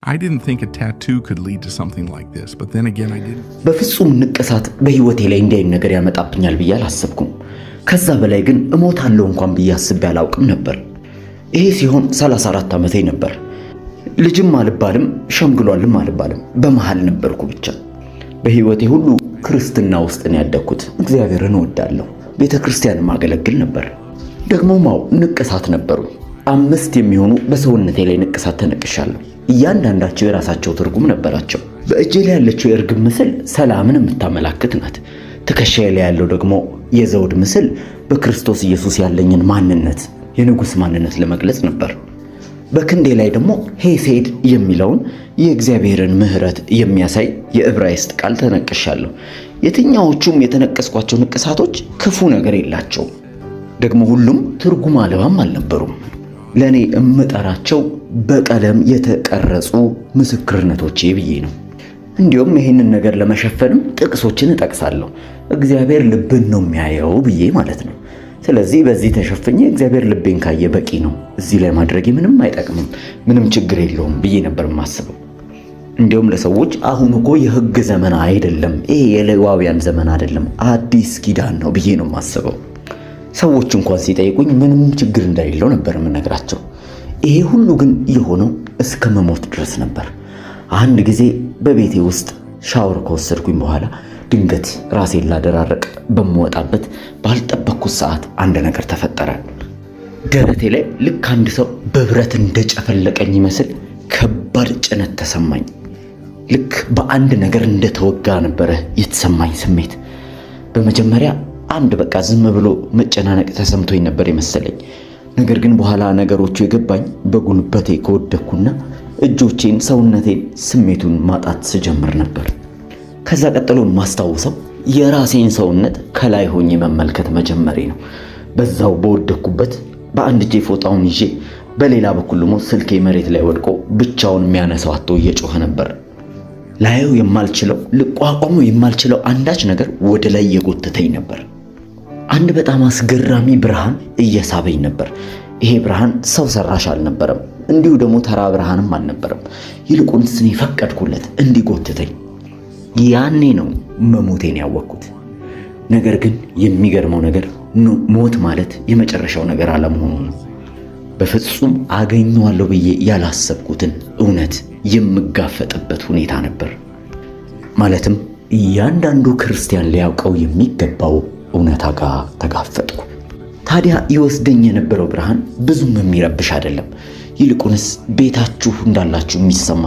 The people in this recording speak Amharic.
I didn't think a tattoo could lead to something like this, but then again, I didn't. በፍጹም ንቅሳት በህይወቴ ላይ እንዲህ አይነት ነገር ያመጣብኛል ብዬ አላሰብኩም። ከዛ በላይ ግን እሞታለሁ እንኳን ብዬ አስቤ አላውቅም ነበር። ይሄ ሲሆን 34 ዓመቴ ነበር። ልጅም አልባልም ሸምግሏልም አልባልም፣ በመሃል ነበርኩ ብቻ። በህይወቴ ሁሉ ክርስትና ውስጥ ነው ያደግኩት። እግዚአብሔርን እወዳለሁ፣ ቤተ ክርስቲያንም አገለግል ነበር። ደግሞ ማው ንቅሳት ነበሩኝ። 5 የሚሆኑ በሰውነቴ ላይ ንቅሳት ተነቅሻለሁ። እያንዳንዳቸው የራሳቸው ትርጉም ነበራቸው። በእጄ ላይ ያለችው የእርግብ ምስል ሰላምን የምታመላክት ናት። ትከሻዬ ላይ ያለው ደግሞ የዘውድ ምስል በክርስቶስ ኢየሱስ ያለኝን ማንነት፣ የንጉሥ ማንነት ለመግለጽ ነበር። በክንዴ ላይ ደግሞ ሄሴድ የሚለውን የእግዚአብሔርን ምሕረት የሚያሳይ የዕብራይስጥ ቃል ተነቅሻለሁ። የትኛዎቹም የተነቀስኳቸው ንቅሳቶች ክፉ ነገር የላቸውም። ደግሞ ሁሉም ትርጉም አልባም አልነበሩም። ለእኔ እምጠራቸው በቀለም የተቀረጹ ምስክርነቶቼ ብዬ ነው። እንዲሁም ይህንን ነገር ለመሸፈንም ጥቅሶችን እጠቅሳለሁ። እግዚአብሔር ልብን ነው የሚያየው ብዬ ማለት ነው። ስለዚህ በዚህ ተሸፍኜ እግዚአብሔር ልቤን ካየ በቂ ነው፣ እዚህ ላይ ማድረጌ ምንም አይጠቅምም፣ ምንም ችግር የለውም ብዬ ነበር የማስበው። እንዲሁም ለሰዎች አሁን እኮ የሕግ ዘመን አይደለም፣ ይሄ የሌዋውያን ዘመን አይደለም፣ አዲስ ኪዳን ነው ብዬ ነው የማስበው። ሰዎች እንኳን ሲጠይቁኝ ምንም ችግር እንደሌለው ነበር የምነግራቸው። ይሄ ሁሉ ግን የሆነው እስከ መሞት ድረስ ነበር። አንድ ጊዜ በቤቴ ውስጥ ሻወር ከወሰድኩኝ በኋላ ድንገት ራሴን ላደራረቅ በምወጣበት ባልጠበቅኩት ሰዓት አንድ ነገር ተፈጠረ። ደረቴ ላይ ልክ አንድ ሰው በብረት እንደጨፈለቀኝ ይመስል ከባድ ጭነት ተሰማኝ። ልክ በአንድ ነገር እንደተወጋ ነበረ የተሰማኝ ስሜት። በመጀመሪያ አንድ በቃ ዝም ብሎ መጨናነቅ ተሰምቶኝ ነበር የመሰለኝ። ነገር ግን በኋላ ነገሮቹ የገባኝ በጉልበቴ ከወደኩና እጆቼን፣ ሰውነቴን፣ ስሜቱን ማጣት ስጀምር ነበር። ከዛ ቀጥሎ የማስታውሰው የራሴን ሰውነት ከላይ ሆኜ መመልከት መጀመሬ ነው። በዛው በወደኩበት በአንድ እጄ ፎጣውን ይዤ በሌላ በኩል ደግሞ ስልኬ መሬት ላይ ወድቆ ብቻውን የሚያነሳው አጥቶ እየጮኸ ነበር። ላየው የማልችለው፣ ልቋቋመው የማልችለው አንዳች ነገር ወደ ላይ እየጎተተኝ ነበር። አንድ በጣም አስገራሚ ብርሃን እየሳበኝ ነበር። ይሄ ብርሃን ሰው ሰራሽ አልነበረም፣ እንዲሁ ደግሞ ተራ ብርሃንም አልነበረም። ይልቁንስ እኔ ፈቀድኩለት እንዲጎትተኝ። ያኔ ነው መሞቴን ያወቅኩት። ነገር ግን የሚገርመው ነገር ሞት ማለት የመጨረሻው ነገር አለመሆኑ ነው። በፍጹም አገኘዋለሁ ብዬ ያላሰብኩትን እውነት የምጋፈጥበት ሁኔታ ነበር። ማለትም እያንዳንዱ ክርስቲያን ሊያውቀው የሚገባው እውነታ ጋር ተጋፈጥኩ። ታዲያ ይወስደኝ የነበረው ብርሃን ብዙም የሚረብሽ አይደለም። ይልቁንስ ቤታችሁ እንዳላችሁ የሚሰማ